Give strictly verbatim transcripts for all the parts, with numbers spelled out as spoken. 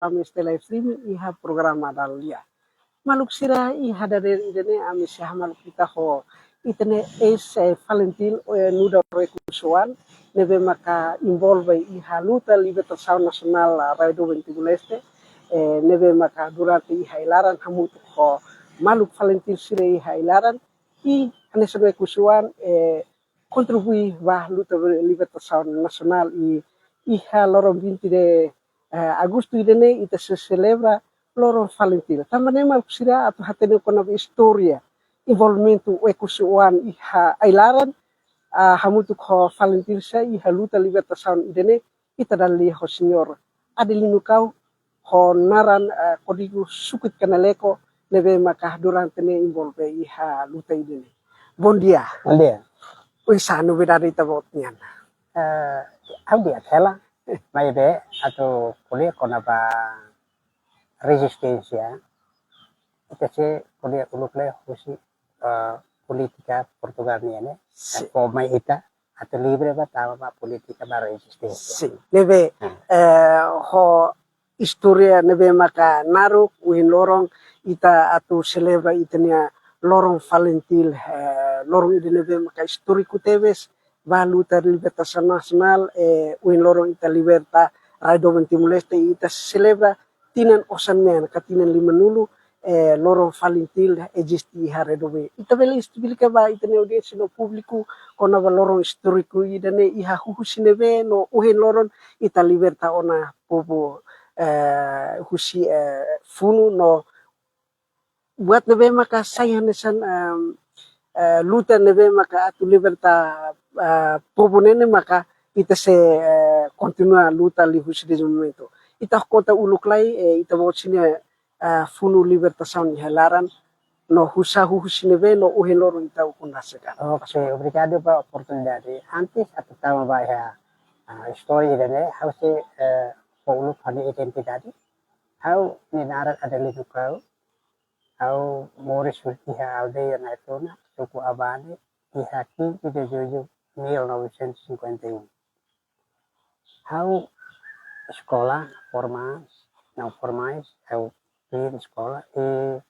ami sei live streaming iha programa Dala Lia. Maluk sira, iha dadeer ida-ne'e ami sei hamaluk ita ho ita-nia eis, eh, FALINTIL, eh, nu'udar Oekusi-oan, ne'ebé maka envolve iha luta libertasaun nasionál, ah, rai doben Timor-Leste, eh, ne'ebé maka durante iha ai-laran hamutuk ho maluk FALINTIL sira iha ai-laran, i hanesan Oekusi-oan, eh, kontribui ba luta libertasaun nasionál i iha loron vinte de, eh, agostu ida-ne'e ita sei selebra loron FALINTIL. Tanba ne'e maluk sira atu hatene kona-ba istória envolvimentu Oekusi-oan iha ai-laran, ah, hamutuk ho FALINTIL sira iha luta libertasaun ida-ne'e, ita dala lia ho señór Adelino Cau, ho naran, eh, kódigu Sukut Kanaleko, ne'ebé maka durante ne'e envolve iha luta ida-ne'e. Bondia. Bondia. Oinsá novidade Ita-Boot nian? Eh, ha'u di'ak hela, maibé atu ko'alia kona-ba rezisténsia, ita sei ko'alia uluk lai husi, eh, polítika Portugál nian ne'e. Sin. Fó mai ita atu livre ba tama ba polítika ba rezisténsia. Sin. Ne'ebé, hmm, eh, ho istória ne'ebé maka naruk, ohin loron ita atu selebra ita-nia loron FALINTIL, eh, loron ida ne'ebé maka istóriku tebes ba luta libertasaun nasionál, eh, ohin loron ita liberta rai doben Timor-Leste, ita selebra tinan osan mean, ka tinan limanulu, eh, loron FALINTIL eziste iha rai doben. Ita bele esplika ba ita-nia audiénsia no públiku kona-ba loron istóriku ida-ne'e, iha husi ne'ebé no ohin loron ita liberta ona povu, eh, husi, eh, funu no buat ne'ebé maka sai hanesan, em, eh, luta ne'ebé maka atu liberta, eh, povu ne'e ne'e maka ita sei, eh, kontinua luta liuhusi dezenvolvimentu. Ita konta uluk lai, eh, Ita-Boot sira-nia, eh, funu libertasaun iha ai-laran, no oinsá husi ne'ebé no ohin loron ita ukun rasik an. Oke, obrigadu ba oportunidade. Antes atu tama ba iha, ah, istória ida-ne'e, ha'u sei, eh, fó uluk ha'u-nia identidade. Ha'u-nia naran Adelino Cau, ha'u moris iha aldeia Naituna, suku Abane, iha quinze de julho mil novecentos e cinquenta e um. Ha'u eskola formál, não formais, ha'u tuir eskola, i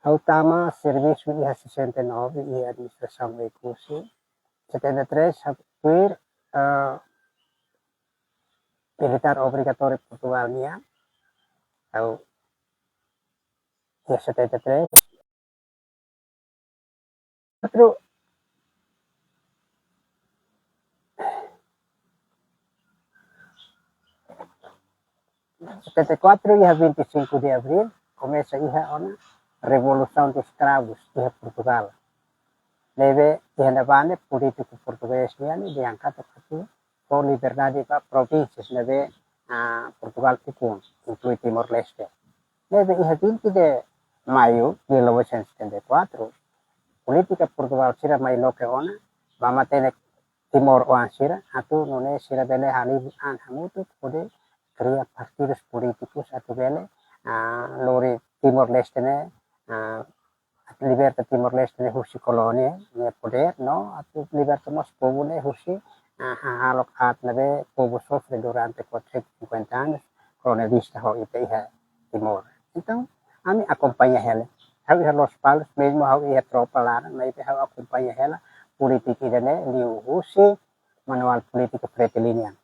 ha'u tama servisu iha sessenta e nove iha administrasaun Oekusi, setenta e três ha'u tuir, eh, militár obrigatóriu Portugál nian, ha'u iha setenta e três. Quatro, setenta e quatro iha vinte e cinco de abril, komesa iha ona revolusaun de eskravus iha Portugál. Ne'ebé iha ne'ebá ne'e polítiku portugés nian ne'e diangkat atu fó liberdade ba provínsias ne'ebé, ah, Portugál ukun, inklui Timor-Leste. Ne'ebé iha vinte de maio mil novecentos e setenta e quatro, polítika Portugál sira mai loke ona ba matenek Timor-oan sira, atu nune'e sira bele halibur an hamutuk hodi kria partidus polítikus atu bele, ah, lori Timor-Leste ne'e, ah, atu liberta Timor-Leste ne'e husi kolónia nia podér, no atu liberta mós povu ne'e husi, ah, hahalok aat ne'ebé povu sofre durante quatrocentos e cinquenta anos kolonialista ho ita iha Timor. Entaun, ami akompaña hela. Ha'u iha Lospalos, mezmu ha'u iha tropa laran, maibé ha'u akompaña hela polítika ida-ne'e liuhusi manuál polítika Fretilin nian.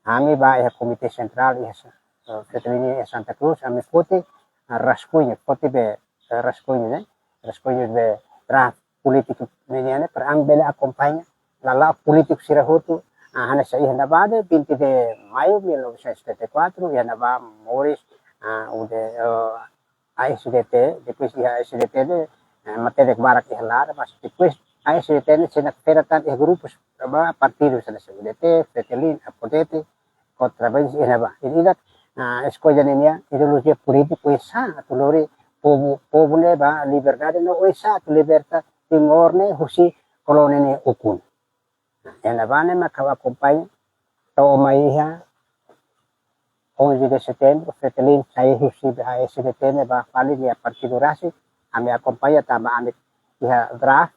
Ami ba iha Komité Sentrál iha Sa-, eh, Fretilin iha Santa Cruz, ami foti, ah, raskuñu, foti be, eh, raskuñu, ne'e? Raskuñu be draft polítika nian ne'e, para ami bele akompaña lala'ok polítiku sira hotu, ah, hanesan iha ne'ebá de'it, vinte de maio mil novecentos e setenta e quatro, iha ne'ebá moris, ah, ude, eh, A S D T, depois iha A S D T ne'e, eh, matenek barak iha laran, mas depois A S D T ne'e sei nakfera tan iha grupus, ba, partidus hanesan U D T, Fretilin, APODETE, kontra bens iha ne'ebá. Jadi ida, ah, eskolla ninia ideolojia polítika oinsá atu lori povu, povu ne'e ba liberdade no oinsá atu liberta Timor ne'e husi kolónia nia ukun. Iha ne'ebá ne'e maka ha'u akompaña, to'o mai iha onze de setembro, Fretilin sai husi A S D T ne'e ba fali nia partidu rasik, ami akompaña tanba ami iha draft,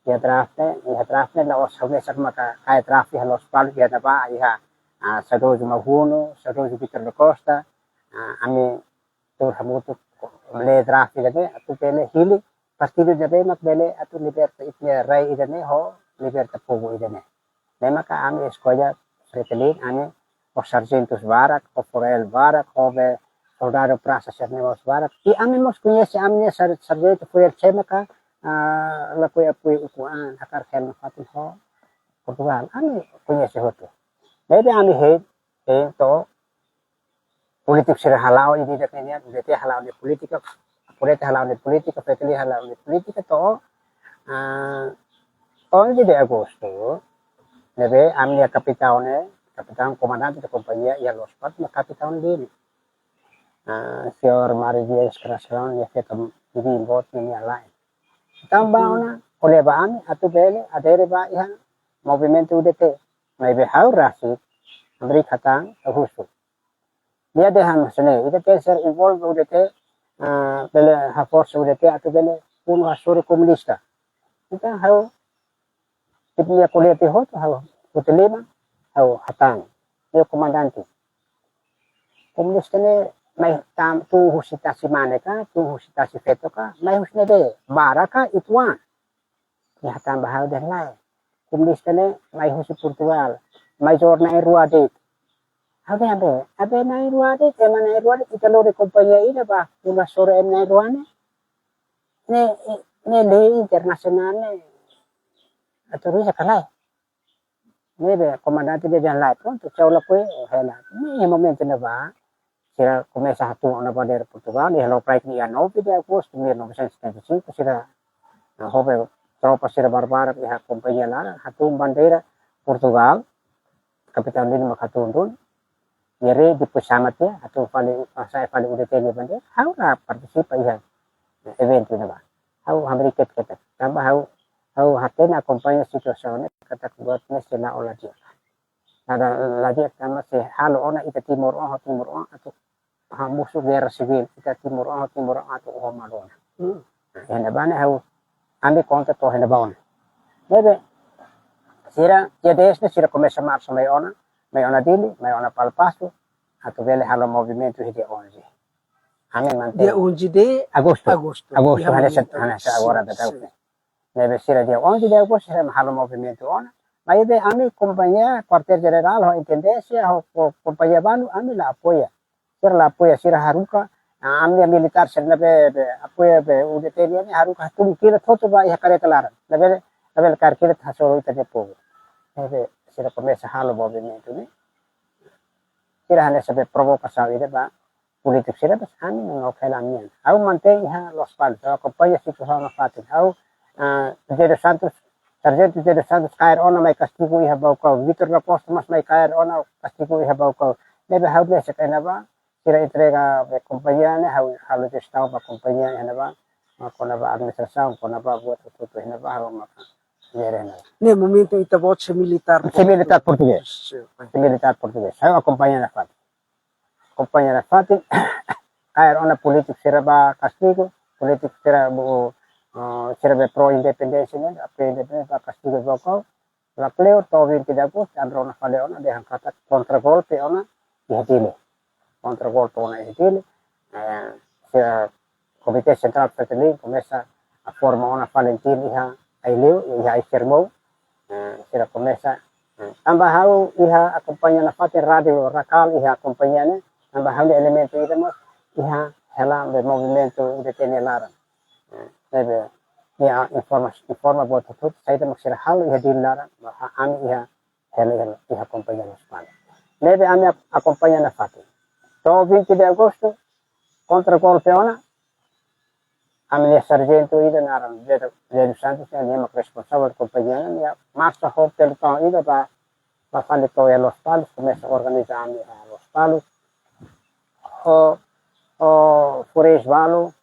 iha draft ne'e, iha draft ne'e la'ós ha'u mesak maka kaer draft iha Lospalos, iha ne'ebá, iha ah, saudozu Mahuno, saudozu Vitor da Costa, ah, ami tuur hamutuk lee draft ida-ne'e, atu bele hili partidu ida-ne'ebé mak bele atu liberta ita-nia rai ida-ne'e ho liberta povu ida-ne'e. Ne'e maka ami eskolla Fretilin, ami ho sarjentus barak, ho koronél barak, ho be soldadu prasa sira-ne'e mós barak. I ami mós koñese ami-nia sar-, sarjentu koronél sé maka, ah, lakohi apoiu ukun-an, hakarak hela nafatin ho Portugal. Ami koñese hotu. Ne'ebé ami hein, hein to'o polítiku sira hala'o ida-idak nian, U D T hala'o nia polítika, Porete hala'o nia polítika, Fretilin hala'o nia polítika to'o, ah, onze de agostu, ne'ebé ami-nia kapitaun ne'e, kapitaun komandante da kompañia iha Lospalos, mak kapitaun Dili. Ah, señór Mário Dias Encarnação nia feto bibi boot nia la'en. Tanba ona, ko'alia ba ami, atu bele adere ba iha movimentu U D T. Maibé ha'u rasik, hamriik hatán, ha'u husu. Nia dehan hanesan ne'e, ita tenke ser envolve U D T, ah, bele haforsa U D T atu bele bunuh hasoru komunista. Entaun ha'u, ita-nia ko'alia tiha hotu, ha'u foti liman, ha'u hatán. Nia komandante. Komunista ne'e mai tun husi tasi mane ka, tun husi tasi feto ka, mai husi ne'ebé, barak ka, uitoan. Nia hatán ba ha'u dehan lae. Komunista ne'e mai husi Portugal, mai jorna e ruadit. Ha'u dehan be, abe na'in-rua de'it, ema na'in-rua de'it, ita lori kompañia ida ba bunuh hasoru ema na'in-rua ne'e. Ne'e, ne'e lei internasionál ne'e autoriza ka lae. Ne'ebé komandante dehan lae, prontu, tchau lakohi, hela. Ne'e iha momentu ne'ebá, sira komesa hatún ona bandeira Portugal, iha lokraik nia nove de agostu mil novecentos e setenta e cinco, sira, ah, ho be tropa sira barbarak iha kompañia laran, hatún bandeira Portugal, kapitaun Dili mak hatún duni, nia haree depois sama tiha, hatún fali, hasa'e fali U D T nia bandeira, ha'u la partisipa iha eventu ne'ebá. Ha'u hamriik ketak-ketak. Tanba ha'u, ha'u hatene akompaña situasaun ne'e katak buat ne'e sei la'o la di'ak. La'o la di'ak tanba sei halo ona ita timoroan ho timoroan atu hamosu gerra sivíl, ita timoroan ho timoroan atu oho malu ona. Hmm. Iha ne'ebá ne'e ha'u, ami konta to'o iha ne'ebá ona. Ne'ebé, sira, dia dez ne'e sira komesa marsa mai ona, mai ona Dili, mai ona Palapasu, atu bele halo movimentu iha dia onze. Ami mantein. Dia onze de agostu. Agostu. Agostu, iha hanesan momentu, hanesan agora, sin, betul. Sin. Ne'ebé sira dia onze de agostu sira halo movimentu ona. Maibé ami kompañia, kuartél jenerál, ho intendénsia, ho, ho kompañia balu, ami la apoia. Sira la apoia, sira haruka, ah, ami militár sira ne'ebé, be, apoia be U D T nian ne'e haruka hatún kilat hotu ba iha karreta laran. Labele, labele kaer kilat hasoru ita-nia povu. Ne'ebé sira komesa halo movimentu ne'e. Sira hanesan be provokasaun ida ba polítiku sira, mas ami nunka hela ami-nian. Ha'u mantein iha Lospalos, ha'u akompaña situasaun nafatin. Ha'u, ah, José dos Santos, Sarjentu José dos Santos kaer ona mai kastigu iha Baucau. Vitor da Costa mós mai kaer ona kastigu iha Baucau. Ne'ebé ha'u besik iha ne'ebá, sira entrega be kompañia ne'e, ha'u halo jestaun ba kompañia iha ne'ebá, mak kona-ba administrasaun, kona-ba buat hotu-hotu iha ne'ebá, ha'u maka jere ne'e. Ne'e momentu ita-boot sei militár. Sei militár portugés. Sin, sin. Sei militár portugés. Ha'u akompaña nafatin. Akompaña nafatin, kaer ona polítiku sira ba kastigu, polítiku sira be, eh, sira be pro-independénsia ne'e, pro-independénsia ba kastigu Baucau. La kleur to'o vinte de agostu, ami rona fali ona, dehan katak kontragolpe ona iha Dili. Kontragolpe ona iha Dili. Eh, sira Komité Sentrál Fretilin komesa forma ona fali Dili iha Aileu, iha Aisirmou. Eh, sira komesa, eh, tanba ha'u iha akompaña nafatin, rádiu Rakal iha akompaña ne'e, tanba ha'u elementu ida mós iha hela be movimentu U D T nia laran. Eh, ne'ebé, nia informa, informa buat hotu-hotu saida mak sira halo iha Dili laran, mak ami iha, hela iha, iha kompañia Lospalos. Ne'ebé ami ak-, akompaña nafatin. To'o vinte de agostu, kontragolpe ona, ami-nia sarjentu ida naran José, José dos Santos, nia mak responsavel kompañia, nia marsa ho pelotaun ida ba, ba fali to'o iha Lospalos, komesa organiza ami iha Lospalos. Ho, ho foreis balu,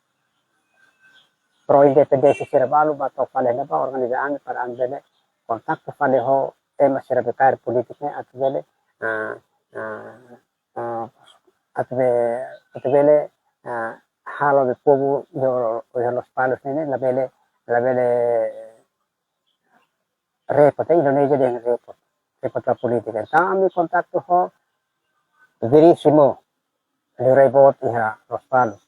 pro-independénsia sira balu, ba to'o fali ne'ebá organiza ami para ami bele kontaktu fali ho ema sira be kaer polítiku ne'e atu bele, ah, ah, ah, atu be, atu bele, ah, halo be povu iha, iha Lospalos ne'e, ne'e labele, labele repot, eh, Indonézia dehan repot. Epata polítika. Entaun ami kontaktu ho Veríssimo, liurai boot iha Lospalos.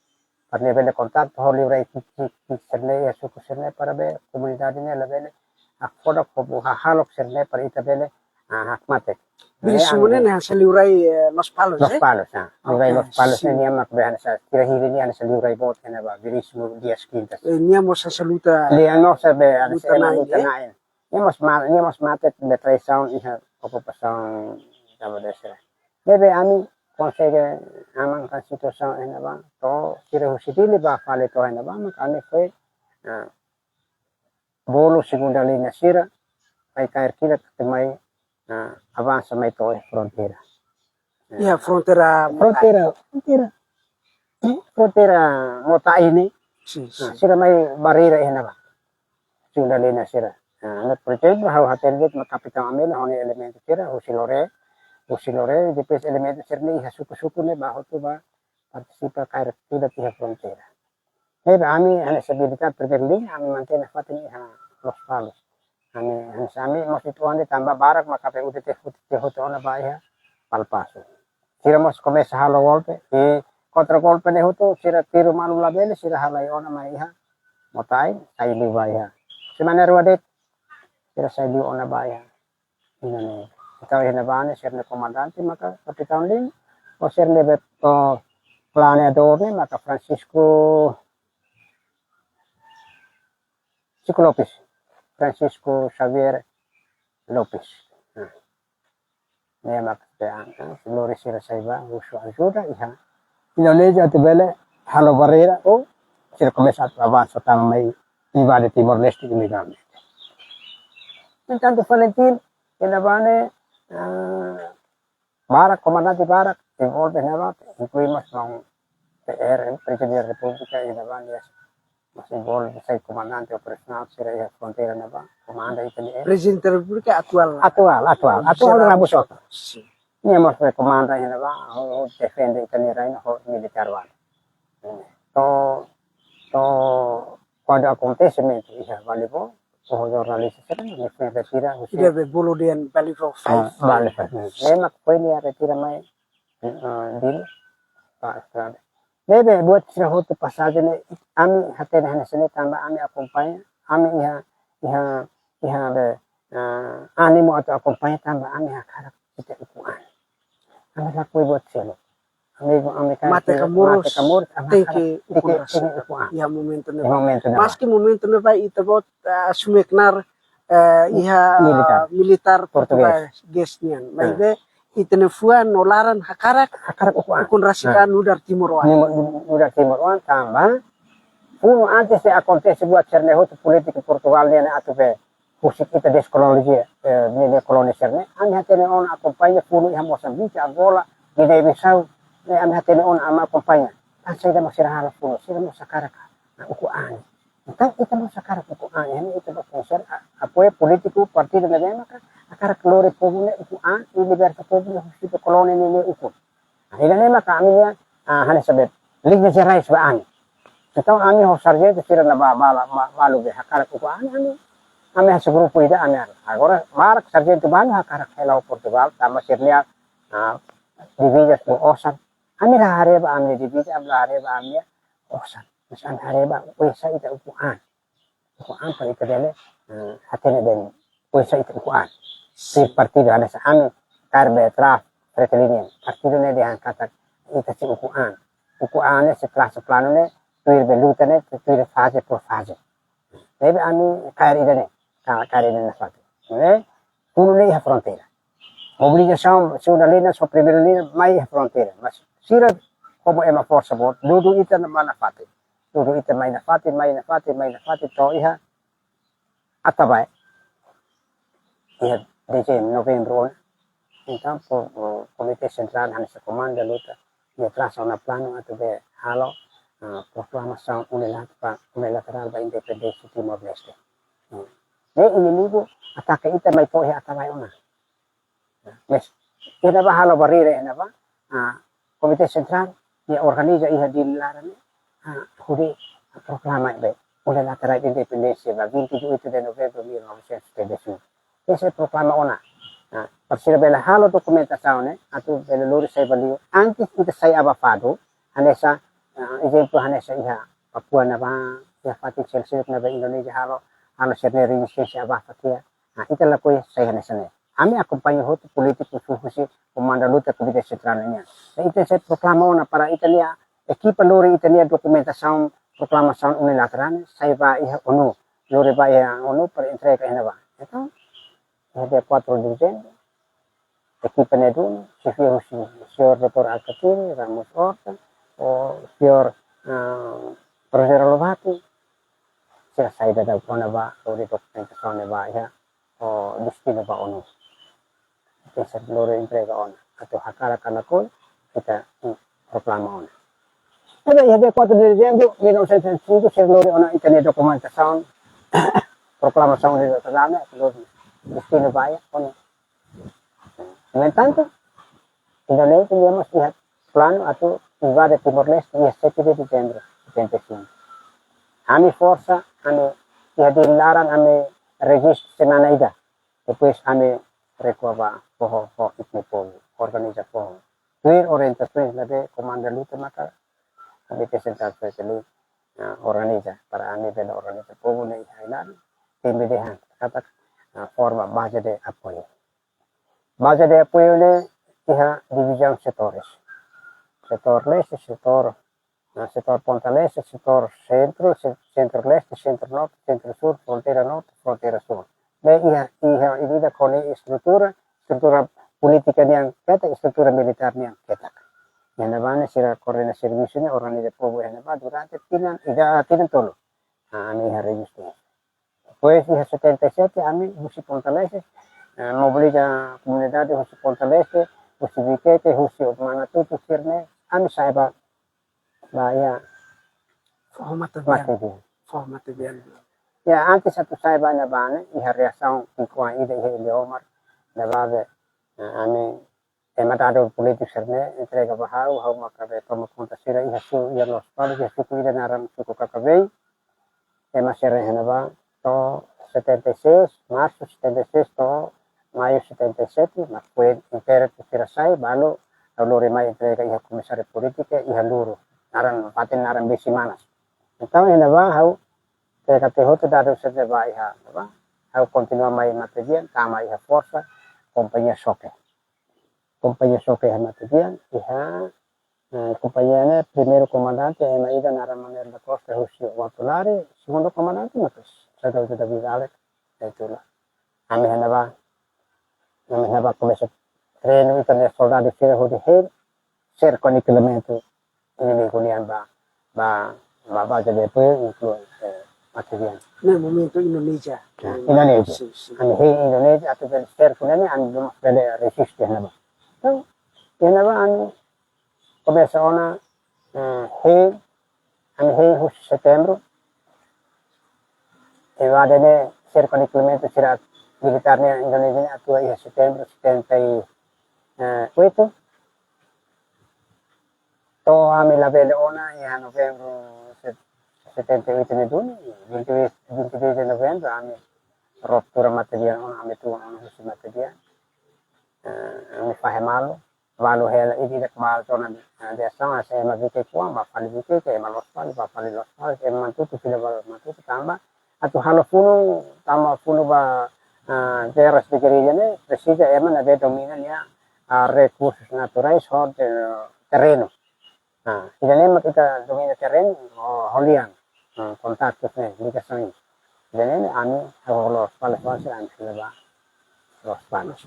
Para nia bele kontaktu ho liurai ki'ik-ki'ik sira-ne'e iha suku sira-ne'e para be komunidade ne'e labele hakfodak ho buat hahalok sira-ne'e para ita bele, ah, hakmatek. Veríssimo ne'e hanesan liurai, eh, Lospalos, eh? Lospalos, ah. Liurai Lospalos ne'e nia mak be hanesan, sira hili nia hanesan liurai boot iha ne'ebá, Veríssimo Dias Quintas. Eh, nia mós hanesan luta, nia mós be hanesan luta na'in, luta na'in. Nia mós ma-, nia mós mate be traisaun iha okupasaun Timor-Leste. Ne'ebé ami konsege amankan situasaun iha ne'ebá, to'o sira husi Dili bá fali to'o iha ne'ebá, mak ami foin, ah, bolu segunda liña sira, mai kaer kilat to'o mai, ah, avansa mai to'o fronteira. Iha fronteira. Fronteira, fronteira. Eh, fronteira Motael ne'e. Sin, sin. Sira mai barreira iha ne'ebá. Segunda liña sira. Ah, ne'e, por ezemplu, ha'u hatene de'it mak Kapitaun Amélia ho nia elementu sira, husi Loré, husi Loré, depois elementu sira-ne'e iha suku-suku ne'e bá hotu bá partisipa kaer kilat iha fronteira. Ne'ebé ami hanesan militár primeiru liña, ami mantein nafatin iha Lospalos. Ami hanesan ami mós uitoan de'it tanba barak maka P U T T hotu, hotu ona bá iha Palpaso. Sira mós komesa halo golpe, i kontra golpe ne'e hotu, sira tiru malu labele, sira halai ona mai iha Motael, sai liu bá iha. Semana rua de'it, sira sai liu ona bá iha Indonézia. Entaun iha ne'ebá ne'e sira-nia komandante maka Kapitaun Lin, ho sira-nia be, ho planeadór ne'e maka Francisco Chico Lopes, Francisco Xavier Lopes. Nah, nia mak be an, ah, lori sira sai bá husu ajuda iha Indonézia atu bele halo barreira, ou sira komesa atu avansa tama mai invade Timor-Leste ilegalmente. No entantu, Valentin, iha ne'ebá ne'e, ah, barak, komandante barak envolve iha ne'ebá, inklui mós maun P R, Prezidente Repúblika, iha ne'ebá ne'e mós envolve, sai komandante operasionál sira iha fronteira ne'ebá, komanda ita-nia. Prezidente Repúblika atuál. Atuál, atuál, atuál José Ramos Ramos Horta. Horta. Sin. Nia mós be komanda iha ne'ebá, ho, ho defende ita-nia rain ho militár balu. To'o, to'o kuandu akontesimentu iha Balibo, ho jornalista sira, nia foin retira husi. Ida be bolu dehan Balibo five. Ah, Balibo five. Ne'e mak foin nia retira mai, eh, Dili, ba estrada. Ne'ebé buat sira hotu pasajen ne'e, ami hatene hanesan ne'e tanba ami akompaña, ami iha, iha, iha be, ah, ánimu atu akompaña tanba ami hakarak ita ukun an. Ami lakohi buat seluk. Ami, ami kan mate ka moras, mate ka moras, ami tenke hakarak ukun, tenke, rasa, tenke ukun an. Iha momentu ne'ebá. Iha momentu ne'ebá. Maski momentu ne'ebá ita-boot, ah, asume knaar, eh, iha militár. Militár Portugés. Portugés nian. Hmm. Maibé ita-nia fuan no laran hakarak, hakarak ukun an. Ukun rasik an, hmm, nu'udar timoroan. Nu'udar timoroan tanba funu antes de akontese buat sira-ne'e hotu, polítika Portugál nian atu be husik ita deskolonizia, eh, ne'e, ne'e kolonizadór ne'e. Ami hatene ona akompaña funu iha Mosambike, Angola, Guiné-Bissau, ne'e ami hatene ona ami akompaña. Kan saida mak sira halo funu, sira mós hakarak ukun an. Entaun ita mós hakarak ukun an, ne'e ita mós konser a-, apoiu polítiku partidu ne'ebé maka hakarak lori povu ne'e ukun an, i liberta povu ne'e husi be kolónia ne'e, ne'e ukun. Ida-ne'e maka ami-nia, ah, hanesan be liñas jerais ba ami. Entaun ami ho sarjentu sira ne'ebá bala, ba-, balu be hakarak ukun an, ami, ami hanesan grupu ida ami halo. Agora barak sarjentu balu hakarak hela ho Portugál, tanba sira-nia, ah, divizas boot osan. Ami la haree ba ami-nia diviza, ami la haree ba ami-nia osan. Mas ami haree ba oinsá ita ukun an. Ukun an para ita bele, eh, hatene de'it oinsá ita ukun an. Sin. Tuir partidu hanesan ami kaer be tra-, Fretilin nian. Partidu ne'e dehan katak ita sei ukun an. Ukun an ne'e sei trasa planu ne'e, tuir be luta ne'e, tuir faze por faze. Ne'ebé ami kaer ida-ne'e, ka-, kaer ida-ne'e nafatin. Ne'e, funu ne'e iha fronteira. Mobilizasaun segunda liña, ho primeira liña, mai iha fronteira. Mas sira komu ema forsa boot, dudu ita mai nafatin. Dudu ita mai nafatin, mai nafatin, mai nafatin, to'o iha Atabae. Iha dezembru, novembru ona. Entaun, po-, o, Komité Sentrál hanesan komanda luta, nia trasa ona planu atu be halo, ah, proklamasaun unilat-, unilaterál ba independénsia Timor-Leste. Hmm. Ne'e inimigu ataka ita mai to'o iha Atabae ona. Mas, iha ne'ebá halo barreira iha ne'ebá, ah, Komité Sentrál, nia organiza iha Dili laran, ah, hodi proklama be unilaterál independénsia ba vinte e oito de novembro de mil novecentos e setenta e cinco. Ese proklama ona. Nah, para sira bele halo dokumentasaun ne'e, atu bele lori sai ba liur. Antes ita sai abafadu, hanesan, ah, ezemplu hanesan iha Papua ne'ebá, iha fatin seluk-seluk ne'ebé Indonézia halo, halo sira-nia rezisténsia abafa tiha. Nah, ita lakohi sai hanesan ne'e. Ami akompaña hotu polítiku husi Komandu Luta Komité Sentrál nian. Nah, ita sei proklama ona para ita-nia ekipa lori ita-nia dokumentasaun, proklamasaun unilaterál ne'e, sai ba iha ONU. Lori ba iha ONU para entrega iha ne'ebá. Entaun, iha dia quatro de dezembro, ekipa ne'e duni, xefia husi señór doutór Alkatiri, Ramos Horta, ho señór, ah, Rogério Lobato, sira sai daudaun ona ba, lori dokumentasaun ne'e ba iha, ho destinu ba ONU. Ita sei lori entrega ona. Atu hakarak ka lakohi, ita, mm, proklama ona. Entaun, iha dia quatro de dezembro mil novecentos e setenta e cinco, sira lori ona ita-nia dokumentasaun, proklamasaun unilaterál ne'e, atu lori destinu ba iha ONU. No entantu, Indonézia nia mós iha planu atu invade Timor-Leste iha sete de dezembro setenta e cinco. Ami forsa, ami iha Dili laran, ami rejistu semana ida. Depois ami rekua ba foho, ho ita-nia povu, organiza foho. Tuir orientasaun ne'ebé Komandu Luta maka Komité Sentrál Fretilin, ah, organiza, para ami bele organiza povu ne'e iha ai-laran, temi dehan, katak, ah, forma baze de apoiu. Baze de apoiu ne'e iha divizaun setores. Setór leste, setór, ah, setór Ponta Leste, setór sentru, se-, sentru leste, sentru norte, sentru sur, fronteira norte, fronteira sur. Ne'e iha, iha, iha ida-idak ho nia estrutura, estrutura polítika nian ketak, estrutura militár nian ketak. Iha ne'ebá ne'e sira koordena servisu ne'e, organiza povu iha ne'ebá durante tinan, ida, tinan tolu. Ah, ami iha rejistu. Depois iha setenta e sete, ami husi Ponta Leste, eh, mobiliza komunidade husi Ponta Leste, husi Viqueque, husi Manatuto, sira-ne'e, ami sai ba, ba iha Foho Matebian. Matebian. Foho Matebian. Ya, antes atu sai ba ne'ebá ne'e, iha reasaun ki'ikoan ida iha Iliomar, ne'ebá be, eh, ami ema dadu polítiku sira-ne'e entrega ba ha'u, ha'u maka be toma konta sira iha su-, iha Lospalos, iha suku ida naran suku Kakabei. Ema sira iha ne'ebá, to'o setenta e seis, marsu setenta e seis to'o maiu setenta e sete, mak foin inter sira sai, balu ha'u lori mai entrega iha komisáriu polítika iha Luru, naran, fatin naran Besi Manas. Entaun iha ne'ebá ha'u entrega tiha hotu dadus sira-ne'e ba iha ne'ebá, ha'u kontinua mai Matebian, tama iha forsa, kompañia xoke. Kompañia xoke iha Matebian, iha, eh, kompañia ne'e, primeiru komandante, ema ida naran Manuel da Costa, husi Uatulari, segundu komandante, maka Soldadu David Alec, Daitula. Ami iha ne'ebá, ami iha ne'ebá komesa treinu, ita-nia soldadu sira hodi hein, serka anikilamenta inimigu nian ba, ba, ba baze de apoiu, inklui, eh, Matebian. Ne'e momentu Indonézia. Nah, Indonézia. Sin, sin. Ami hein Indonézia, atu bele serka ne'e, ami belum bele reziste iha ne'ebá. Entaun, iha ne'ebá ami komesa ona, eh, hein, ami hein husi setembru. Invade ne'e, serka anikilamenta sira militár nian Indonézia ne'e atu iha setembru setenta e oito. To'o ami labele ona iha novembru se-, setenta e oito ne'e duni, vinte, vinte e dois de novembro, ami ruptura Matebian ona, ami tun ona husi Matebian. Eh, ami fahe malu, balu hela, ida-idak balu to'o ona, eh, diresaun, hanesan ema Viqueque oan, ba fali Viqueque, ema Lospalos, ba fali Lospalos, ema Manatuto, fila ba Manatuto, tanba atu halo funu, tanba funu ba, ah, terras de gerrilla ne'e, presiza ema ne'ebé domina nia, ah, rekursus naturais ho, eh, terrenu. Ah, ida-ne'e mak ita domina terrenu, ho, ho lian, ah, kontaktus ne'e, ligasaun. Ida-ne'e ami, ha'u Lospalos, Lospalos, ami fila ba Lospalos.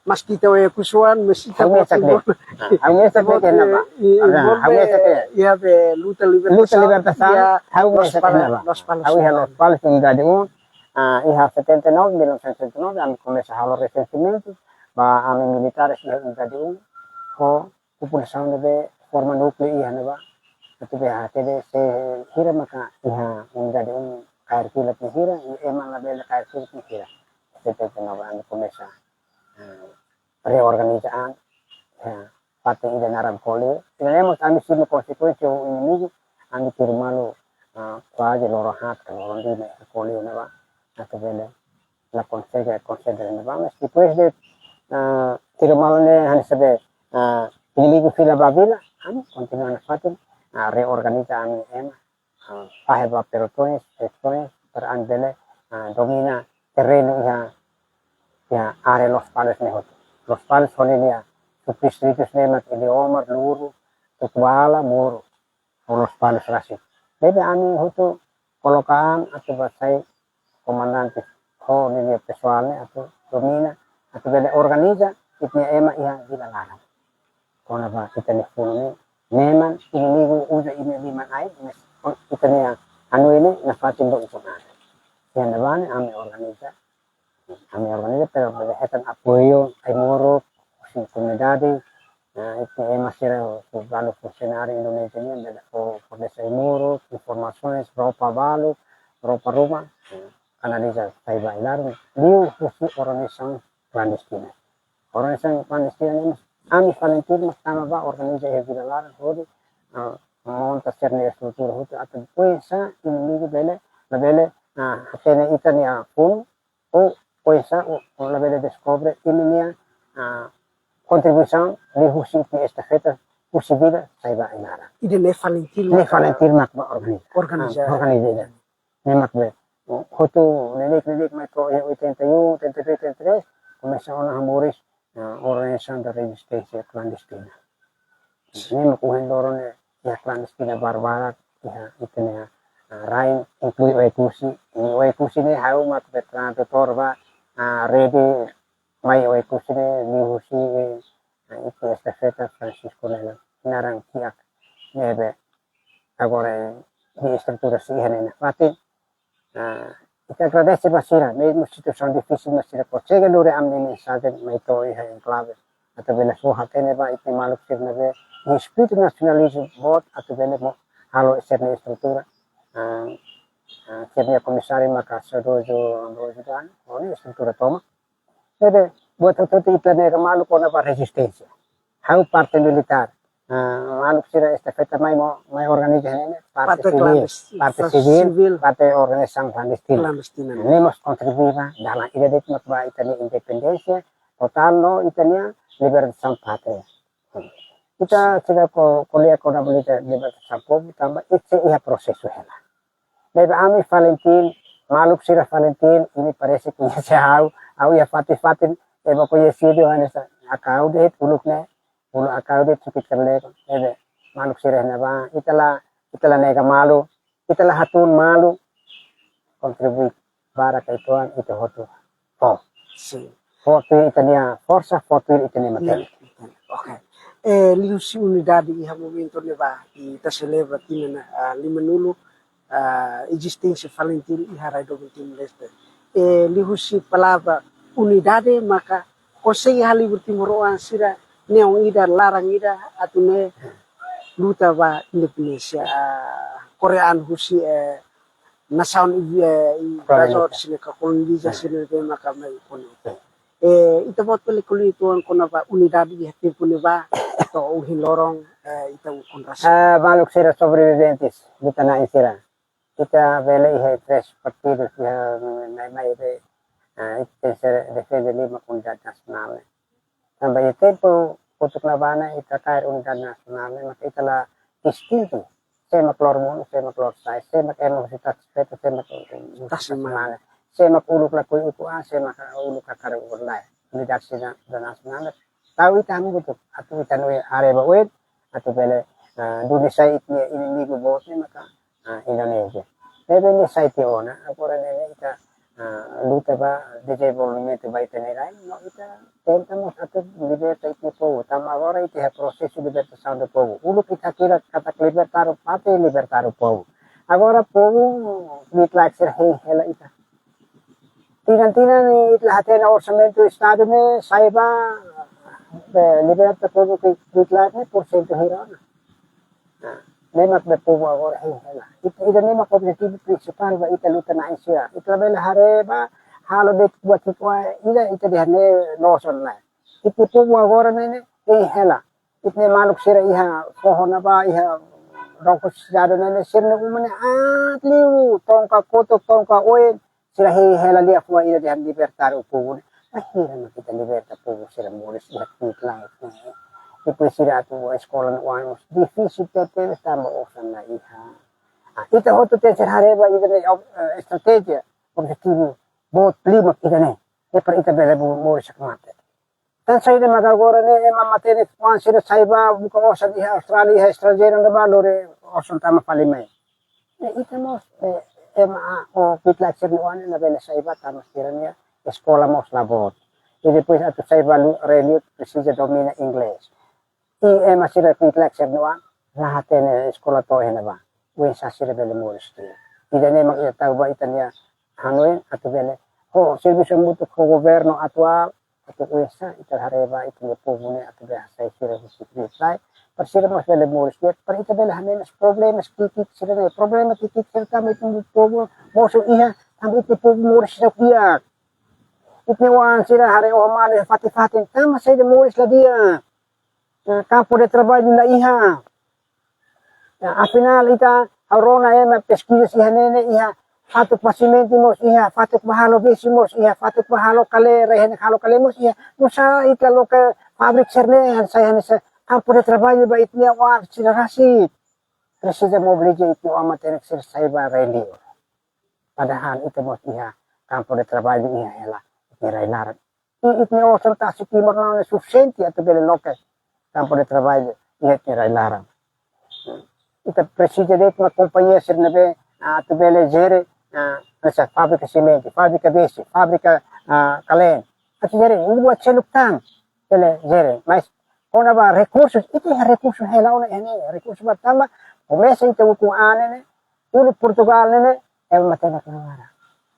Maski ita oe kusuan, maski ita ha'u mesak de'it. Ah, ha'u mesak de'it, envolve, kenapa? Envolve, ah, ha'u mesak de'it. Iha be luta libertasaun, luta libertasaun, iha ha'u mesak Lospalos, kenapa? Lospalos. Ha'u iha Lospalos, unidade um, ah, iha setenta e nove, mil novecentos e setenta e nove, ami komesa halo resensimentu ba ami militares iha unidade um, ho populasaun ne'ebé forma núkleu iha ne'ebá. Atu be hatene se hira maka iha unidade um kaer fila nia hira, i ema labele kaer fila nia hira. Setenta e nove ami komesa, eh, reorganiza an, eh, fatin ida naran Coleo. Iha-ne'e mós ami simu konsekuénsia ho inimigu, ami tuir malu, eh, kuaze loron haat ka loron lima iha Coleo ne'ebá. Atu bele la konsege, konsege ne'ebá, mas depois de ah, tiro malu ne'e hanesan be, ah, inimigu fila ba vila, ami kontinua nafatin, ah, reorganiza ami ema, ah, fahe ba pelotones, sektones, para atu bele, ah, domina terrenu iha, iha área Lospalos ne'e hotu. Lospalos ho nia subdistritus ne'e mak Iliomar, Luru, Tutuala, Muru, ho Lospalos rasik. Ne'ebé ami hotu koloka an atu ba sai komandante ho nia pesoál ne'e atu domina, atu bele organiza ita-nia ema iha vila laran. Kona-ba ita-nia funu ne'e, memang inimigu uza imi liman ai, mas ita-nia anu ne'e nafatin ba ukun an. Iha ne'ebá ne'e ami organiza, ami organiza, pero bele hetan apoiu ai-moruk husi komunidade, ah, ita-nia ema sira, husi balu funsionáriu Indonézia nian, bele fó, fornese ai-moruk, informasoens, roupa balu, roupa ruma, ah, kanaliza sai ba ai-laran, liuhusi organizasaun klandestina. Organizasaun klandestina ne'e mós ami FALINTIL mak tama ba organiza iha vila laran hodi, ah, monta sira-nia estrutura hotu atu oinsá inimigu bele, labele, ah, hatene ita-nia funu, ou oinsá, ou, ou labele deskobre imi-nia, ah, kontribuisaun liuhusi ita-nia estafeta husi vila sai ba ai-laran. Ida-ne'e FALINTIL, ne'e maka FALINTIL mak ba organiza. Organiza. Ah, organiza ida. Ne'e mak be, hotu neineik-neineik mai to'o iha oitenta e um, oitenta e dois, oitenta e três, komesa ona hamoris, ah, organizasaun da rezisténsia klandestina. Ne'e mak ohin loron ne'e iha klandestina barbarak iha ita-nia, ah, rain, inklui Oekusi. I Oekusi ne'e ha'u mak be tradutór ba, ah, rede mai Oekusi ne'e liuhusi, ah, ita-nia estafeta Francisco Nela. Naran kiak ne'ebé agora, eh, nia estrutura sei iha ne'e nafatin. Ah, ita agradese ba sira, mezmu situasaun difisil, mas sira konsege lori ami-nia mensajen mai to'o iha enklave. Atu bele fó hatene ba ita-nia maluk sira ne'ebé iha espíritu nasionalizmu boot atu bele mós halo sira-nia estrutura. Ah, ah, sira-nia komisáriu maka saudozu Ambrósio Dani, ho nia estrutura tomak. Ne'ebé buat hotu-hotu ita nega malu kona-ba rezisténsia. Ha'u parte militár. Ah, maluk sira estafeta mai mós, mai organiza ne'e, parte, parte sivíl, klandestina, parte sivíl, sivíl, parte organizasaun klandestina. Klandestina. Ne'e mós kontribui ba dalan ida de'it mak ba ita-nia independénsia totál no ita-nia libertasaun pátria. Ita sira ko-, ko'alia kona-ba libertasaun povu tanba ita sei iha prosesu hela. Ne'ebé ami FALINTIL, maluk sira FALINTIL, imi parese koñese ha'u, ha'u iha fatin-fatin, ema koñesidu hanesan Akau de'it uluk ne'e, uluk Akau de'it sukit kerlek, ne'ebé maluk sira iha ne'ebá, ita la, ita la nega malu, ita la hatún malu, kontribui barak uitoan, ita hotu fó. Sin. Fó tuir ita-nia forsa, fó tuir ita-nia matenek. Matenek. Oke. Eh, liuhusi unidade iha momentu ne'ebá, ita selebra tinan, ah, limanulu, ah, ezisténsia FALINTIL iha rai doben Timor-Leste. Eh, liuhusi palavra unidade maka konsege halibur timoroan sira neon ida, laran ida, atu nune'e luta ba independénsia, ah, korean husi, eh, nasaun, eh, koloniza, invazór sira ka koloniza sira ne'ebé maka mai koni. Eh, ita-boot bele ko'alia uitoan kona-ba unidade iha tempu ne'ebá to'o ohin loron, eh, ita ukun rasik. Ah, maluk sira sobreviventes, luta-na'in sira. Ita bele iha três partidu, iha mai-mai be, ah, ita tenke defende liu mak unidade nasionál ne'e. Tanba iha tempu kotuk ne'ebá ne'e ita kaer unidade nasionál ne'e, maka ita la distintu. Sé mak loromonu, sé mak lorosa'e, sé mak ema husi tasi feto, sé mak husi tasi mane, sé mak uluk lakohi ukun an, sé mak uluk hakarak ukun lae. Unidade sira nasionál ne'e tau ita hamutuk, atu ita hanoin haree ba oin, atu bele, ah, duni sai ita-nia inimigu boot ne'e maka, ah, Indonézia. Ne'ebé nia sai tiha ona, agora ne'e ita, ah, luta ba dezenvolvimentu ba ita-nia rain, no ita tenta mós atu liberta ita-nia povu. Tanba agora ita iha prosesu libertasaun do povu. Uluk ita hakilar katak libertar pátria, libertar povu. Agora povu, kbiit-laek sira hein hela ita. Tinan-tinan ne'e ita la hatene orsamentu Estadu ne'e sai ba, be, liberta povu kbiit-laek ne'e porsentu hira ona. Nah, ne'e mak be povu agora hein hela. Ita, ida-ne'e mak objetivu prinsipál ba ita luta-na'in sira. Ita labele haree ba halo de'it buat ki'ikoan ida ita dehan ne'e loos ona lae. Ita povu agora ne'e, ne'e hein hela. Ita-nia maluk sira iha foho ne'ebá, iha dokus sidade ne'e, sira-nia uma ne'e aat liu, tongka kotuk, tongka oin, sira hein hela liafuan ida dehan libertar o povu ne'e. Bainhira mak ita liberta povu sira moris iha kbiit-laek ne'e. Depois sira atu bá eskola no oan mós difisil tebes tanba osan la iha. Ah, ita hotu tenke haree ba ida-ne'e, eh, estratéjia, objetivu boot liu mak ida-ne'e. Ne'e para ita bele moris hakmatek. Tan saida mak agora ne'e ema matenek oan sira sai bá buka osan iha Austrália, iha estranjeiru ne'ebá lori osan tama fali mai. Ne'e ita mós, eh, ema, ah, o kbiit-laek sira-nia oan ne'e labele sai bá tanba sira-nia eskola mós la boot. I depois atu sai bá lu-, rai liur presiza domina inglés. I ema sira kbiit-laek sira-nia oan la hatene eskola to'o iha ne'ebá. Oinsá sira bele moris di'ak. Ida-ne'e mak ita tau ba ita-nia hanoin atu bele ho servisu hamutuk ho governu atuál, atu oinsá ita haree ba ita-nia povu ne'e atu bele hasai sira husi kbiit-laek. Para sira mós bele moris di'ak, para ita bele hamenus problema ki'ik-ki'ik sira-ne'e. Problema ki'ik-ki'ik sira tanba ita-nia povu mosu iha, tanba ita-nia povu moris di'ak. Ita-nia oan sira haree oho malu iha fatin-fatin, tanba saida moris la di'ak. Nah, kampu de traballu la iha. Nah, afinál ita ha'u rona ema peskiza iha ne'e ne'e iha, fatuk bá simentu mós iha, fatuk bá halo besi mós iha, fatuk bá halo kale, rai-henek halo kale mós iha. Nusá ita loke fabrik sira-ne'e, hanesan, hanesan kampu de traballu ba ita-nia oan sira rasik. Presiza mobiliza ita-nia oan matenek sira sai bá rai liur. Padahal ita mós iha kampu de traballu iha hela ita-nia rai-laran. I ita-nia osan tasi Timor laran ne'e sufisiente atu bele loke kampu de traballu iha ita-nia rai-laran. Ita presiza de'it mak kompañia sira ne'ebé, ah, atu bele jere, ah, hanesan fábrika simentu, fábrika besi, fábrika, ah, kalen. Atu jere, ne'e buat seluk tan bele jere. Mas kona-ba rekursus, ita iha rekursus hela ona iha ne'e, rekursus ba tanba, komesa ita ukun an ne'e, uluk Portugal ne'e, ema matenek laran.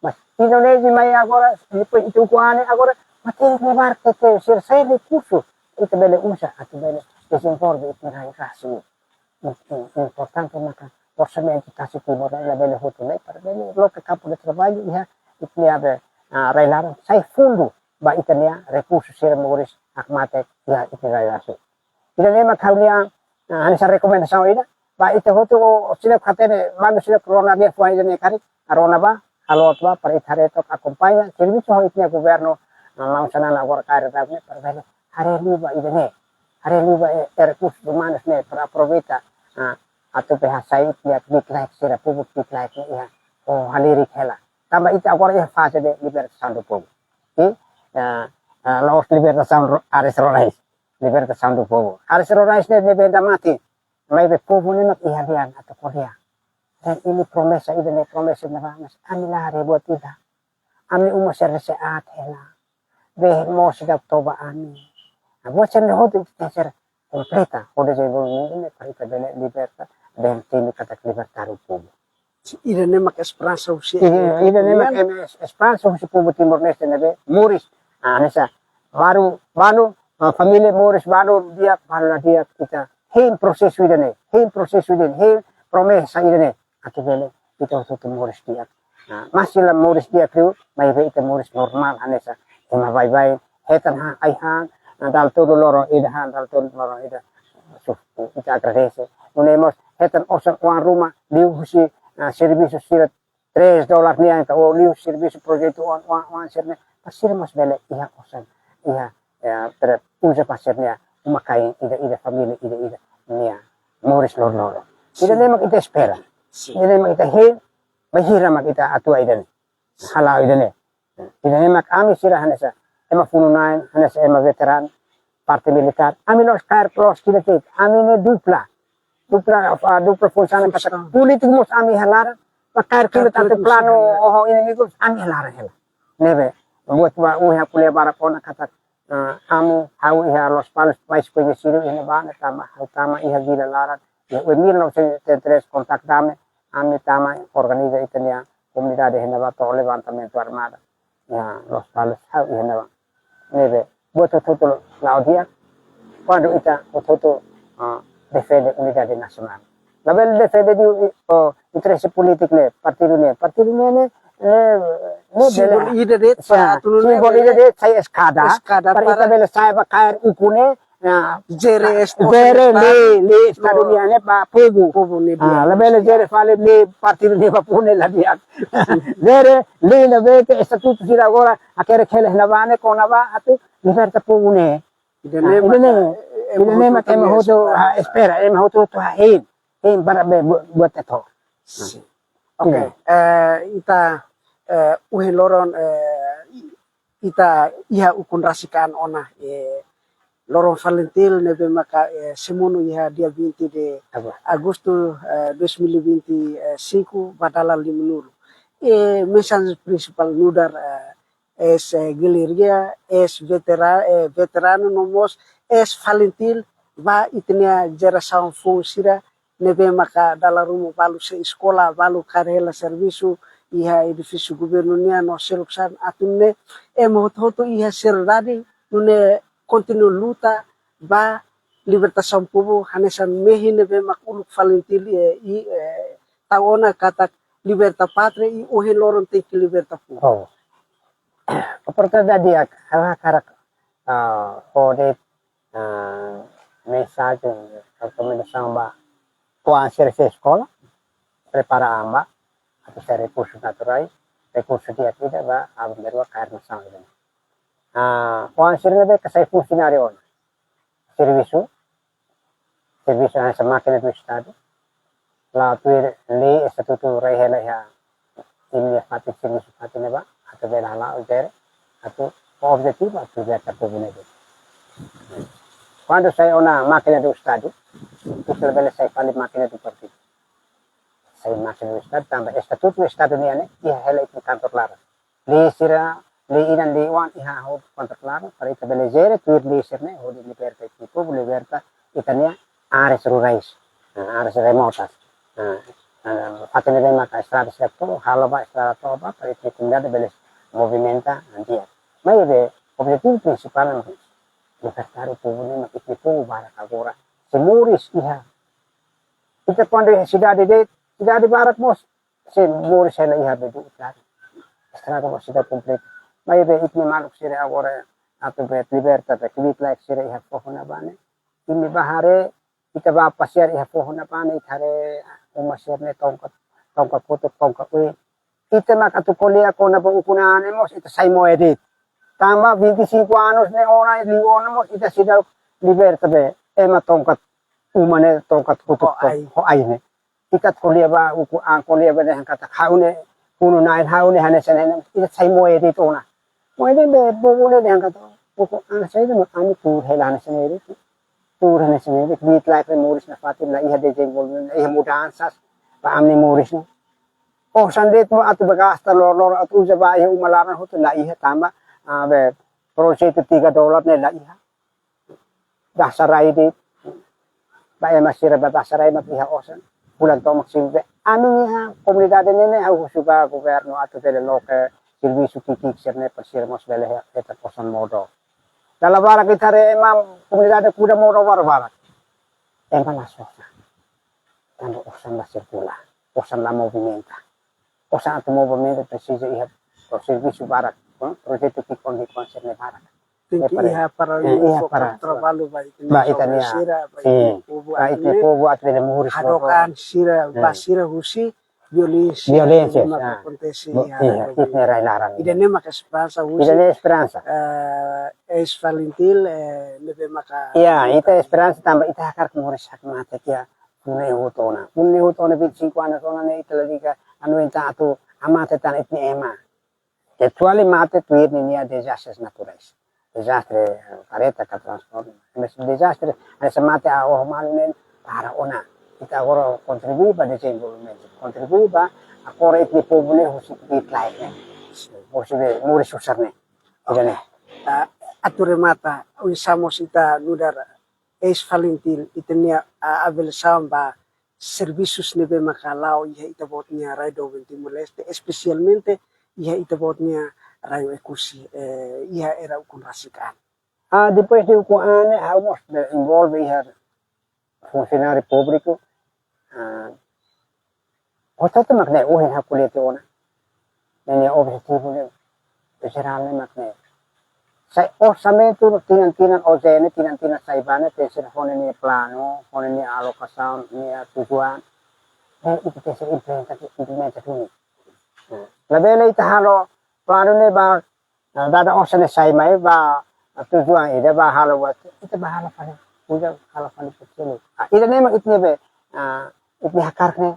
Mas Indonézia mai agora, depois ita ukun an ne'e agora, matenek laran tebes, sira sai rekursu, ita bele uza, atu bele dezenvolve ita-nia rai rasik. Im-, im-, importante maka orsamentu tasi Timor ne'e labele hotu ne'e, para bele loke kampu de traballu iha ita-nia be, ah, rai-laran, sai fundu ba ita-nia rekursu sira moris hakmatek iha ita-nia rai rasik. Ida-ne'e mak ha'u-nia, ah, hanesan rekomendasaun ida. Ba ita hotu o, o sira hatene, manu sira rona de'it fuan ida-ne'e karik, ah, rona bá, halo atu bá, para ita haree took akompaña servisu ho ita-nia governu, ah, maun Xanana agora kaer daudaun ne'e, para bele haree liu ba ida-ne'e. Haree liu ba, eh, eh, rekursus umanus ne'e, para aproveita, ah, atu bele hasai ita-nia kbiit-laek sira, povu kbiit-laek ne'e iha, o halerik hela. Tanba ita agora iha faze de libertasaun do povu. I, ah, ah, la'ós libertasaun ro-, áreas rurais. Libertasaun do povu. Áreas rurais ne'e, ne'e benda mate. Maibé povu ne'e mak iha dehan atu ko'alia. Dehan imi promesa ida-ne'e, promesa ne'ebá, mas ami la haree buat ida. Ami uma sira sei aat hela. Bee moos seidauk toba ami. Nah, buat sira-ne'e hotu ita tenke ser kompleta. Hodi dezenvolvimentu ne'e para ita bele liberta, dehan temi katak libertar o povu. Ida-ne'e mak esperansa husi, ida, ida-ne'e mak, em, es-, esperansa husi povu Timor-Leste ne'ebé moris. Ah, hanesan balu, balu, ah, família moris balu di'ak, balu la di'ak, ita hein prosesu ida-ne'e, hein prosesu ida-ne'e, hein promesa ida-ne'e. Atu bele ita hotu-hotu moris di'ak. Nah, masih la moris di'ak liu, maibé ita moris normál, hanesan ema baibain, hetan han, ai-han, ah, dala tolu loron ida han, dala tolu loron ida. Su, ita agradese. Nune'e mós hetan osan oan ruma, liuhusi, ah, servisu sira tres dólar nian ka, ou liuhusi servisu projetu oan, oan, oan sira-ne'e, para sira mós bele iha osan, iha, eh, para uza ba sira-nia uma-kain ida-ida, família ida-ida nia moris loroloron. Sin. Ida-ne'e mak ita espera. Sin. Ida-ne'e mak ita hein, bainhira mak ita atu ida-ne'e. Hala'o ida-ne'e. Ida-ne'e mak ami sira hanesan ema funu-na'in, hanesan ema veteranu, parte militár. Ami la'ós kaer loos kila de'it. Ami ne'e dupla. Dupla, ah, dupla funsaun katak polítiku mós ami iha laran, ba kaer kila tantu planu oho inimigu, ami iha laran hela. Ne'ebé, buat ba ohin ha'u ko'alia barak ona katak, ah, ami, ha'u iha Lospalos mais koñesidu iha ne'ebá, ne'e tanba ha'u tama iha vila laran. Iha mil novecentos e setenta e três kontaktu ami, ami tama organiza ita-nia komunidade iha ne'ebá to'o levantamentu armada. Iha Lospalos, ha'u iha ne'ebá. Ne'ebé, buat hotu-hotu la'o di'ak, kuandu ita hotu-hotu, ah, defende unidade nasionál. Labele defende de'it, oh, interese polítiku ne'e, partidu ne'e, partidu ne'e, ne'e, ne'e, ne'e símbolu bele, ida de'it, sa, atu nune'e símbolu ida bele de'it, sai eskada, eskada para ita para bele sai ba kaer ukun ne'e, Ya, jere es, jere lei, lei estadu nian ne'e ba povu. Povu ne'e. Ah, labele jere fali lei partidu ne'e ba povu ne'e la di'ak. Jere lei ne'ebé ke estatutu sira agora hakerek hela iha ne'ebá ne'e kona-ba atu liberta povu ne'e. Ida-ne'e maka ema hotu espera, ema hotu hotu hein, hein para be buat teto. Sin. Oke, eh, ita, eh, ohin loron, eh, ita iha ukun rasik an ona, eh, loron FALINTIL ne'ebé maka, eh, sei monu iha dia vinte de agosto, eh, dois mil e vinte e cinco, ba dala limanulu. Eh, mensajen prinsipál nu'udar, eh, eis, eh, gerrilla, eis vetera-, eh, veteranu no mós eis FALINTIL ba ita-nia jerasaun foun sira ne'ebé maka dala ruma balu sei eskola, balu kaer hela servisu iha edifísiu governu nian no seluk sira atu nune'e ema hotu-hotu iha seriedade nune'e kontinua luta ba libertasaun povu hanesan mehi ne'ebé mak uluk FALINTIL, eh, i, eh, tau ona katak liberta pátria i ohin loron tenke liberta povu. Oh. Oportunidade di'ak, ha'u hakarak, ah, hodi, ah, mensajen rekomendasaun ba oan sira sei eskola, prepara an ba, atu sai rekursu naturais, rekursu di'ak ida ba, aban-bainrua kaer nasaun ida. Ah, oan sira ne'ebé ke sai funsionáriu ona. Servisu, servisu hanesan mákina do Estadu. La'o tuir lei estatutu rai hela iha imi-nia fatin servisu fatin ne'ebá, atu bele hala'o jere, atu ho objetivu atu liberta povu ne'e. Kuandu sai ona mákina do Estadu, ita labele sai fali mákina do partidu. Sai mákina do Estadu, tanba estatutu Estadu nian ne'e iha hela ita-nia kantor laran. Lei sira, lei inan lei oan iha hodi kontrola, para ita bele jere tuir lei sira-ne'e hodi liberta ita-nia povu, liberta ita-nia áreas rurais, ah, áreas remotas. Ah, ah, fatin ne'ebé maka estrada sira to'o, halo ba estrada to'o ba, para ita-nia komunidade bele movimenta di'ak. Maibé objetivu prinsipál ne'e liberta povu ne'e, mak ita-nia povu barak agora sei moris iha. Ita kuandu iha sidade de'it, sidade barak mós sei moris hela iha bedu utari. Estraga ba sidade kompletu. Maibé ita-nia maluk sira agora atu bele liberta, bele kbiit-laek sira iha foho ne'ebá ne'e. Imi bá haree, ita bá pasiar iha foho ne'ebá ne'e, ita haree uma sira-ne'e tongka, tongka kotuk, tongka uin. Ita mak atu ko'alia kona-ba ukun an ne'e mós, ita sai moe de'it. Tanba vinte e cinco anos ne'e ona, liu ona mós, ita seidauk liberta be ema tongka uma ne'e, tongka kotuk, ho ai, ho ai ne'e. Ita ko'alia ba ukun an, ko'alia ba dehan katak ha'u ne'e, unu na'in ha'u ne'e hanesan ne'e, ita sai moe de'it ona. Moe de'it be povu ne'e dehan katak ukun an saida mak ami tuur hela hanesan ne'e de'it. Tuur hanesan ne'e de'it, kbiit-laek moris nafatin, la iha dezenvolvimentu, la iha mudansa ba ami-nia moris ne'e. Osan de'it mós atu bá gasta loroloron, atu uza ba iha uma laran hotu la iha tanba, ah, be projetu tiga dolar ne'e la iha. Dasa rai de'it, ba ema sira ba dasa rai mak iha osan. Fulan tomak sira be. Ami-nia komunidade ne'e ne'e ha'u husu ba governu atu bele loke servisu ki'ik-ki'ik sira-ne'e para sira mós bele he-, hetan osan modo. Dala barak ita haree ema komunidade kuda modo barak-barak. Ema la sosa. Tanba osan la sirkula, osan la movimenta. Osan atu movimenta presiza iha pro-, servisu barak, eh, projetu ki'ik-ki'ik sira-ne'e barak. Tenke iha para, eh, iha para traballu ba ita-nia, ba ita-nia sira, ba ita-nia povu, ba ita-nia povu atu bele moris hadook an sira, ba sira husi violénsia, violénsia, ne'ebé maka akontese iha ita-nia rai-laran. Ida-ne'e maka esperansa husi, ida-ne'e esperansa, eh, eis FALINTIL, eh, ne'ebé maka, ya, ita esperansa tanba ita hakarak moris hakmatek iha funu ne'e hotu ona. Funu ne'e hotu ona vinte e cinco anos ona ne'e ita lalika anu ita atu hamate tan ita-nia ema. Kecuali mate tuir ninia dezastres naturais. Dezastre, eh, kareta ka transporte. Mas dezastre, hanesan mate oho malu ne'e para ona. Ita agora kontribui ba dezenvolvimentu. Kontribui ba agora ita-nia povu ne'e husi kbiit-laek ne'e. Husi be, moris susar ne'e. Ida-ne'e. Ah, atu remata, oinsá mós ita nu'udar eis FALINTIL, ita-nia, ah, avaliasaun ba servisus ne'ebé maka la'o iha ita-boot nia rai doben Timor-Leste, espesialmente iha ita-boot nia rai Oekusi, eh, iha era ukun rasik an. Ah, depois de ukun an ne'e, ha'u mós be envolve iha funsionáriu públiku. Ah, hotu-hotu mak ne'e, ohin ha'u ko'alia tiha ona. Ne'e nia objetivu ne'e, jerál ne'e mak ne'e. Sai orsamentu tinan-tinan, OJE ne'e tinan-tinan sai ba ne'e, tenke ser ho nia planu, ho nia alokasaun, nia tujuan. Eh, ita tenke ser implementa, implementa duni. Labele ita halo planu ne'e ba, ah, dada osan ne'e sai mai ba, ah, tujuan ida ba halo buat, ita ba halo fali, uza halo fali kecil. Ah, ida-ne'e mak ita-nia be, ah, ita-nia hakarak ne'e,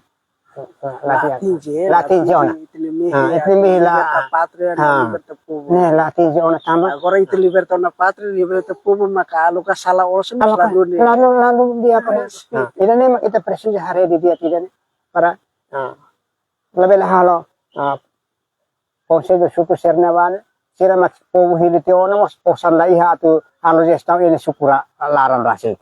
ah, la atinje, la atinje ona. Ita-nia mehi, ah, ita-nia mehi la, liberta pátria, ah, liberta povu. Ne'e la atinje ona tanba. Agora ita liberta ona pátria, liberta povu, maka aloka sala osan, aloka, lalu ne'e. Lalu, lalu dia apa? Ah, ida-ne'e mak ita presiza haree didi'ak ida-ne'e para, ah, labele halo, ah, Konsellu Suku sira-ne'ebá ne'e, sira mak povu hili tiha ona mós osan la iha atu halo jestaun iha nia suku ra-, laran rasik.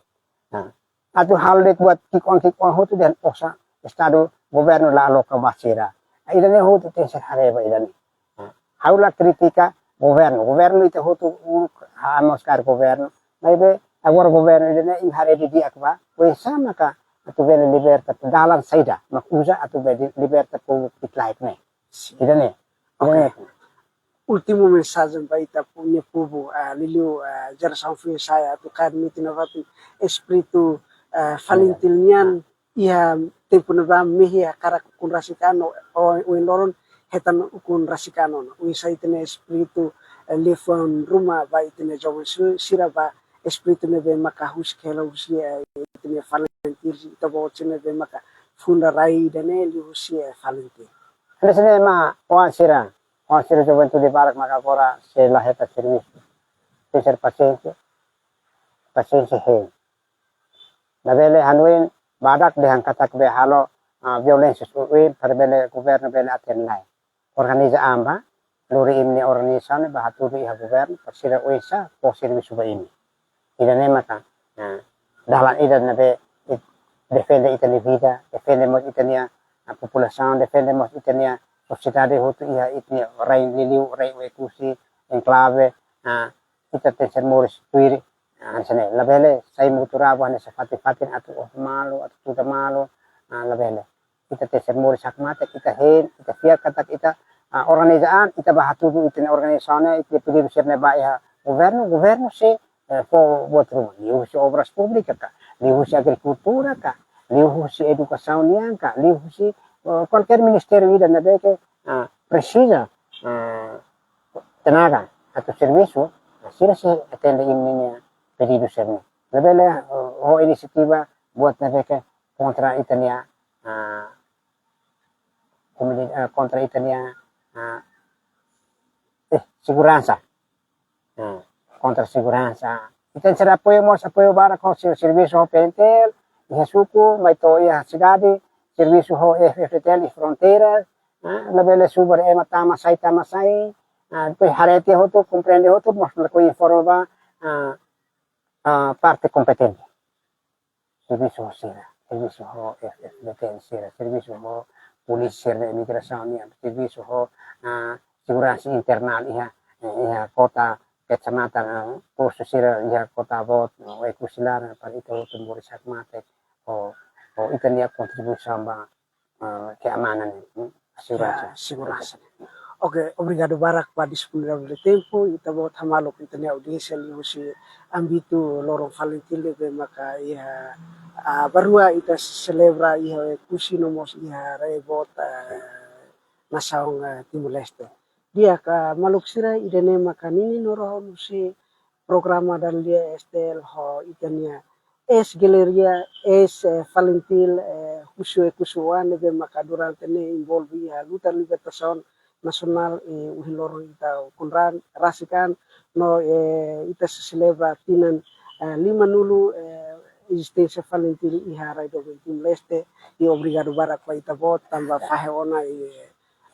Nah, atu halo de'it buat ki'ikoan-ki'ikoan hotu dehan osan Estadu, governu la aloka ba sira. Ida-ne'e hotu tenke ser haree ba ida-ne'e. Nah, ha'u la kritika governu, governu ita hotu uluk ha'u mós kaer governu. Maibé agora governu ida-ne'e imi haree didi'ak ba, oinsá maka atu bele liberta, dalan saida mak uza atu bele liberta povu ki'ik-laek ne'e. Ida-ne'e. Oke. Ida-ne'e. Últimu mensajen ba ita-nia povu, ah, liuliu, ah, jerasaun foin-sa'e atu kaer metin nafatin espíritu, ah, FALINTIL nian iha tempu ne'ebá mehi hakarak ukun rasik an no, o, ohin loron hetan ukun rasik an ona. Oinsá ita-nia espíritu, eh, liafuan ruma ba ita-nia joven su-, sira ba espíritu ne'ebé maka husik hela husi, eh, ita-nia FALINTIL, ita-boot sira ne'ebé maka funda rai ida-ne'e liuhusi, eh, FALINTIL. Hanesan ne'e mak oan sira, oan sira juventude barak maka agora sei la hetan servisu. Tenke ser pasiénsia, pasiénsia hein. Labele hanoin badak dehan katak bele halo, ah, violénsia oioin para bele governu bele aten lai. Organiza an ba, lori imi-nia organizasaun ba hatudu iha governu, para sira oinsá fó servisu ba imi. Ida-ne'e maka, ah, dalan ida ne'ebé it-, defende ita-nia vida, defende mós ita-nia, ah, populasaun, defende mós ita-nia sosiedade hotu iha ita-nia rai liuliu, rai Oekusi, enklave, ah, ita tenke ser moris tuir, ah, hanesan ne'e, labele sai mutu rabo hanesan fatin-fatin atu oho malu, atu tuda malu, ah, labele. Ita tenke ser moris hakmatek, ita hein, ita fiar katak ita, ah, organiza an, ita ba hatudu ita-nia organizasaun ne'e, ita pedidu sira-ne'e ba iha governu, governu sei, eh, fó buat ruma. Liuhusi obras públikas ka, liuhusi agrikultura ka, liuhusi edukasaun nian ka, liuhusi, eh, kualkér ministériu ida ne'ebé ke, ah, presiza, ah, tenaga atu servisu, ah, sira sei atende imi-nia pedidu sira-ne'e. Labele, eh, ho inisiativa buat ne'ebé ke kontra ita-nia, ah, komunida-, eh, kontra ita-nia, ah, eh, seguransa. Ah, kontra seguransa. Ita tenke ser apoiu mós, apoiu barak ho ser-, servisu ho PNTL iha suku, mai to'o iha sidade, servisu ho F-FDTL iha fronteira, ah, labele subar ema tama sai, tama sai, ah, depois haree tiha hotu, komprende hotu, mós lakohi informa ba, ah, ah, parte kompetente. Servisu ho sira, servisu ho F-FDTL sira, servisu ho polísia sira, imigrasaun nian, servisu ho, ah, seguransa internál iha, eh, iha kota, kecamatan, ah, postu sira iha kota boot, Oekusi laran, para ita hotu moris hakmatek, ho, ho ita-nia kontribuisaun ba, ah, keamanan, hmm, seguransa. Ya, seguransa. Oke, obrigadu barak ba disponibilidade tempu, ita-boot hamaluk ita-nia audiénsia liuhusi ámbitu loron FALINTIL ne'ebé maka iha, ah, ba rua ita selebra iha Oekusi no mós iha rai boot, ah, nasaun, ah, Timor-Leste. Di'ak, ah, maluk sira, ida-ne'e maka ninin no rohon husi programa dala lia STL ho ita-nia eis-gerrilla, eis, eh, FALINTIL, eh, husi Oekusi oan ne'ebé maka durante ne'e envolve iha luta libertasaun nasionál, eh, ohin loron ita ukun ran, rasik an, no, eh, ita sei selebra tinan, eh, limanulu, eh, ezisténsia FALINTIL iha rai doben Timor-Leste, i obrigadu barak ba ita-boot, tanba fahe ona, eh,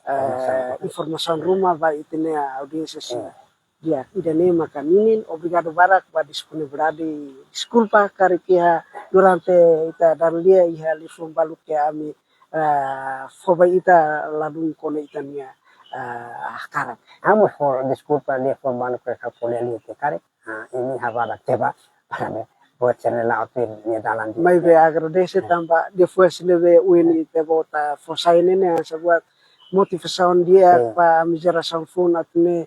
eh, informasaun ruma ba ita-nia audiénsia sira. Ya, ida-ne'e maka ninin, obrigadu barak ba disponibilidade. Deskulpa karik iha durante ita dala lia iha liafuan balu ke ami, eh, fó ba ita ladún kona ita-nia, eh, hakarak. Ha'u mós fó deskulpa liafuan balu ke ha'u fó lia-liu ke karik. Ah, imi hakarak teba para me buat sira-ne'e la'o tuir nia dalan de'it. Maibé agradese tanba liafuan sira-ne'ebé ohin ita-boot fó sai ne'e, ne'e hanesan buat motivasaun di'ak ba ami jerasaun foun atu nune'e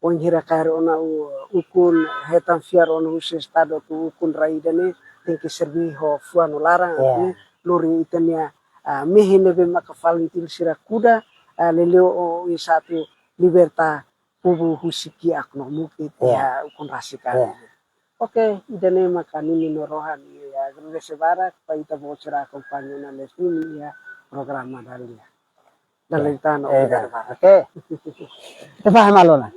Wainhira kaer ona u-, ukun, hetan fiar ona husi Estadu atu ukun rai ida-ne'e tenke serve ho fuan no laran, Ya. atu lori ita-nia, ah, mehi ne'ebé maka fali tilun sira kuda, ah, leleo oinsá atu liberta povu husi kiak no mukit Ya. iha ukun rasik Ya. ne'e. Oke, ida-ne'e maka ninin no rohan, ya, agradese barak ba ita-boot sira akompaña ona live streaming iha programa dala ida. Dala ida tan, Eh, obrigadu barak. Oke. Ita faham alona.